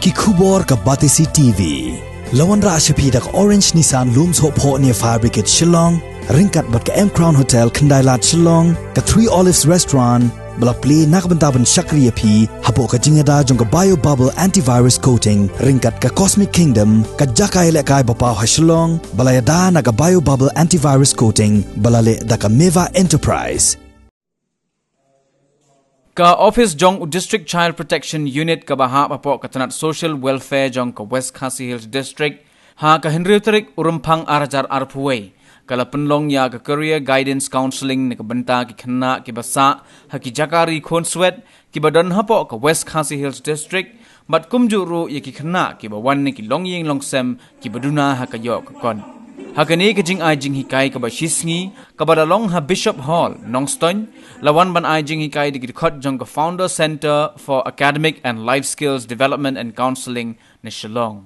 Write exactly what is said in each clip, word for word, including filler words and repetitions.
Ki khubor ka Batesi T V. La wanrah sha phi da ka Orange Nissan Lum Sohphoh near Fire Brigade Shillong, ryngkat bad ka M Crown Hotel Khyndailad Shillong, ka Three Olives Restaurant, ba la plie na ka bynta ban shakri ïa phi hapoh ka jingïada jong ka Bio Bubble Antivirus Coating, ryngkat ka Cosmic Kingdom, ka jaka ïalehkai ba paw ha Shillong, ba la ïada na ka Bio Bubble Antivirus Coating, ba la leh da ka Meva Enterprise. Ka office jong u District Child Protection Unit kaba hap hapoh ka tnat Social Welfare jong ka West Khasi Hills District, ha ka hynriew tarik u Rymphang ar hajar arphew wei, ka la pynlong ïa ka Career Guidance Counselling na ka bynta ki khynnah kiba sah ha ki jaka ri khun swet kiba don hapoh ka West Khasi Hills District, bad kumjuh ruh ïa ki khynnah kiba wan na ki longïing longsem kiba duna ha ka ïoh ka kot. Ha kane ka jingai jinghikai kaba shisngi, kaba la long ha Bishop Hall, Nongstoiñ, la wan ban ai jinghikai da ki dkhot jong ka Founder Centre for Academic and Life Skills Development and Counselling na Shillong.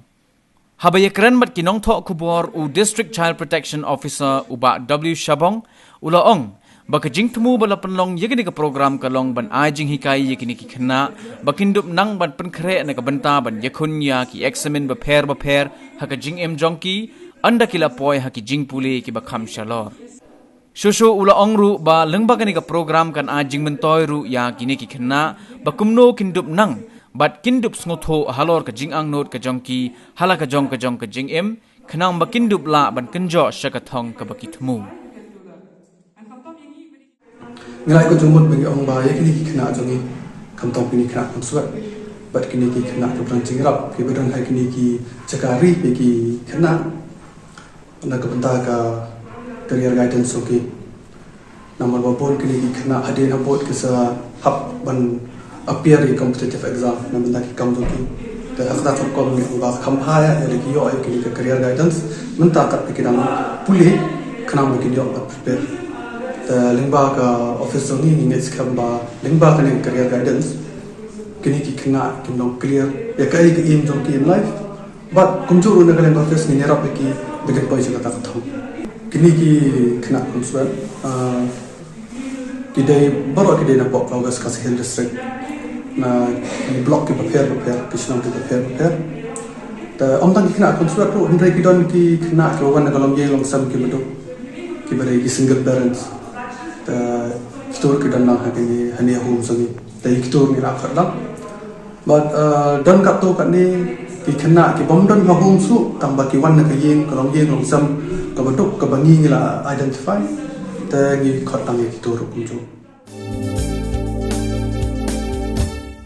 Haba ïakren bad ki nongthoh khubor, u District Child Protection Officer u Bah W Shabong u la ong ba ka jingthmu ba la pynlong ïa kane ka program ka long ban ai jinghikai ïa kine ki khynnah ba kin dup nang ban pynkhreh na ka bynta ban ïakhun ïa ki eksamin bapher bapher ha ka jingim jong ki, ynda ki la poi ha ki jingpule kiba kham shalor. Shuh shuh u la ong ruh ba lyngba kane ka program kan ai jingmyntoi ruh ïa kine ki khynnah ba kumno kin dup nang bad kin dup sngewthuh halor ka jingangnud ka jong ki ha la ka jong ka jong ka jingim, khnang ba kin dup lah ban kynjoh sha ka thong kaba ki thmu. Ngi la ïa ka jingmut ba ngi ong ba ïa kine ki khynnah jong ngi, khamtam kine ki khynnah khun swet bad kine ki khynnah kiba don jingïarap kiba don ha kine ki jaka ri, ïa ki khynnah na ka bynta ka career guidance jong ki. Namar ba bun kine ki khynnah hadien habud ki sa hap ban appear ïa competitive exam na bynta ki kam jong ki. Te ha kata ka rukom ngi ong ba kham bha ïa lada ki ïoh ïa kine ka career guidance mynta kat ba ki dang pule, khnang ba kin ïoh ban prepare. Te lyngba ka office jong ngi, ngi ngeit skhem ba lyngba kane ka career guidance, kine ki khynnah kin long clear ïa kaei ka aim jong ki in life. Bad kumjuh ruh na ka liang ka office ngin ïarap ïa ki ba kin poi sha kata ka thong. Kine ki khynnah khun swet, ah, ki dei baroh, ki dei napoh ka West Khasi Hills District, na ki block kiba pher bapher, ki shnong kiba pher bapher. Te ym tang ki khynnah khun swet ruh, hynrei ki don ki khynnah kiba wan na ka longïing longsem kiba duk, kiba dei ki single parents. Te kito ruh ki don lang ha kine, ha kine ha home jong ngi. Te kito ruh ngi la khot lang. Bad, eh, don katto katne ki khynnah ki bym don ha home shuh, tang ba ki wan na ka ïing, ka longïing longsem kaba duk kaba ngi, ngi la identify. Te ngi khot tang ïa kito ruh kumjuh.